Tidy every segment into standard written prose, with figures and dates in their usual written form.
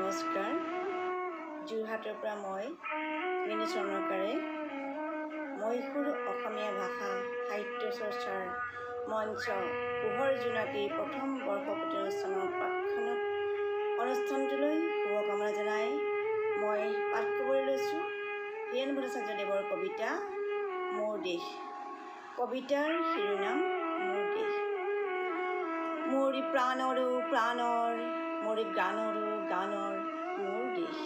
নমস্কাৰ। যোৰহাটৰ পৰা মই মিনি স্বৰ্ণকাৰে মহীশূৰ অসমীয়া ভাষা সাহিত্য চৰ্চাৰ মঞ্চ পোহৰ জোনাকীৰ প্ৰথম বৰ্ষপূৰ্তি অনুষ্ঠানৰ প্ৰাকক্ষণত অনুষ্ঠানটোলৈ শুভকামনা জনাই মই পাঠ কৰিবলৈ লৈছোঁ হীৰেণ ভট্টাচাৰ্যদেৱৰ কবিতা মোৰ দেশ। কবিতাৰ শিৰোনাম মোৰ দেশ। মোৰ প্ৰাণৰো প্ৰাণৰ, মোৰ গানৰো গানৰ মোৰ দেশ।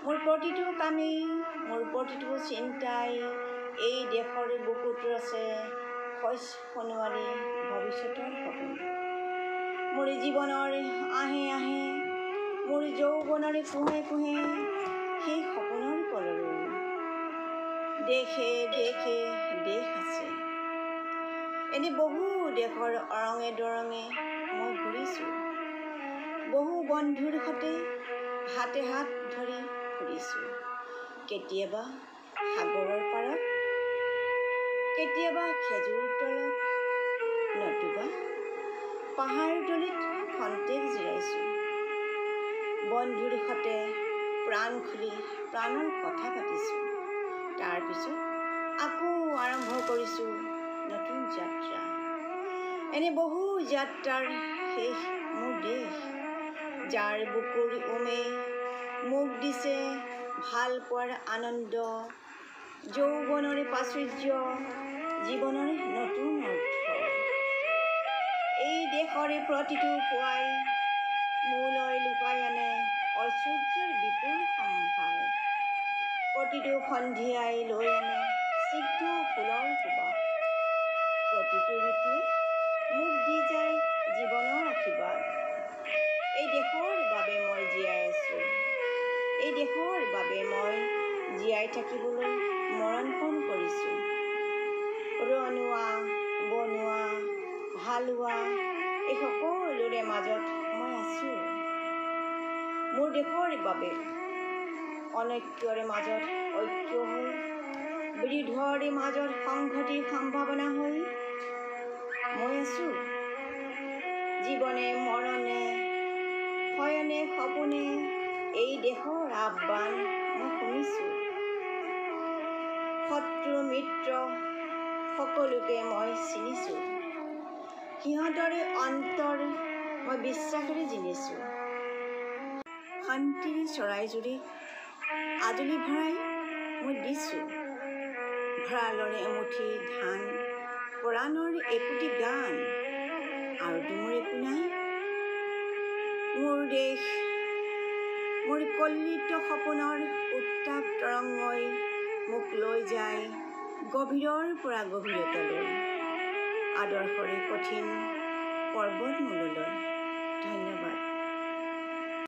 মোৰ প্ৰতিটো কামেই, মোৰ প্ৰতিটো চিন্তাই এই দেশৰ বুকুত ৰচে শস্য সোণোৱালী ভৱিষ্যতৰ সপোন। মোৰ জীৱনৰ আঁহে আঁহে, মোৰ যৌৱনৰ কোঁহে কোঁহে সেই সপোনৰ কলৰৱ। দেশে দেশে দেশ আছে, এনে বহু দেশৰ অৰঙে দৰঙে মই ঘূৰিছোঁ, বহু বন্ধুৰ সৈতে হাতে হাত ধৰি ফুৰিছোঁ। কেতিয়াবা সাগৰৰ পাৰত, কেতিয়াবা খেজুৰ তলত, নতুবা পাহাৰ তলিত খন্তেক জিৰাইছোঁ। বন্ধুৰ সৈতে প্ৰাণ খুলি প্ৰাণৰ কথা পাতিছোঁ। তাৰপিছত আকৌ আৰম্ভ কৰিছোঁ নতুন যাত্ৰা। এনে বহু যাত্ৰাৰ শেষ মোৰ দেশ, যাৰ বুকুৰ উমে মোক দিছে ভাল পোৱাৰ আনন্দ, যৌৱনৰ প্ৰাচুৰ্য, জীৱনৰ নতুন অৰ্থ। এই দেশৰে প্ৰতিটো পুৱাই মোলৈ লুকাই আনে ঐশ্বৰ্যৰ বিপুল সম্ভাৰ, প্ৰতিটো সন্ধিয়াই লৈ আনে স্নিগ্ধ ফুলৰ সুবাস, প্ৰতিটো ঋতুৱে মোক দি যায় জীৱনৰ আশীৰ্বাদ। এই দেশৰ বাবে মই জীয়াই আছোঁ, এই দেশৰ বাবে মই জীয়াই থাকিবলৈ মৰণপণ কৰিছোঁ। ৰণুৱা, বনোৱা, হালোৱা এই সকলোৰে মাজত মই আছোঁ মোৰ দেশৰ বাবে। অনৈক্যৰ মাজত ঐক্য হৈ, বিৰোধৰ মাজত সংহতিৰ সম্ভাৱনা হৈ মই আছোঁ। জীৱনে মৰণে, শয়নে সপোনে এই দেশৰ আহ্বান মই শুনিছোঁ। শত্ৰু মিত্ৰ সকলোকে মই চিনিছোঁ, সিহঁতৰে অন্তৰ মই বিশ্বাসেৰে জিনিছোঁ। শান্তিৰ চৰাইজুৰিক আজলি ভৰাই মই দিছোঁ। ভঁৰালৰে এমুঠি ধান, প্ৰাণৰ একোটি গান, আৰুতো মোৰ একো নাই। মোৰ দেশ, মোৰ কল্লিত সপোনৰ উত্তাপ তৰংগই মোক লৈ যায় গভীৰৰ পৰা গভীৰতালৈ। আদৰ্শৰে কঠিন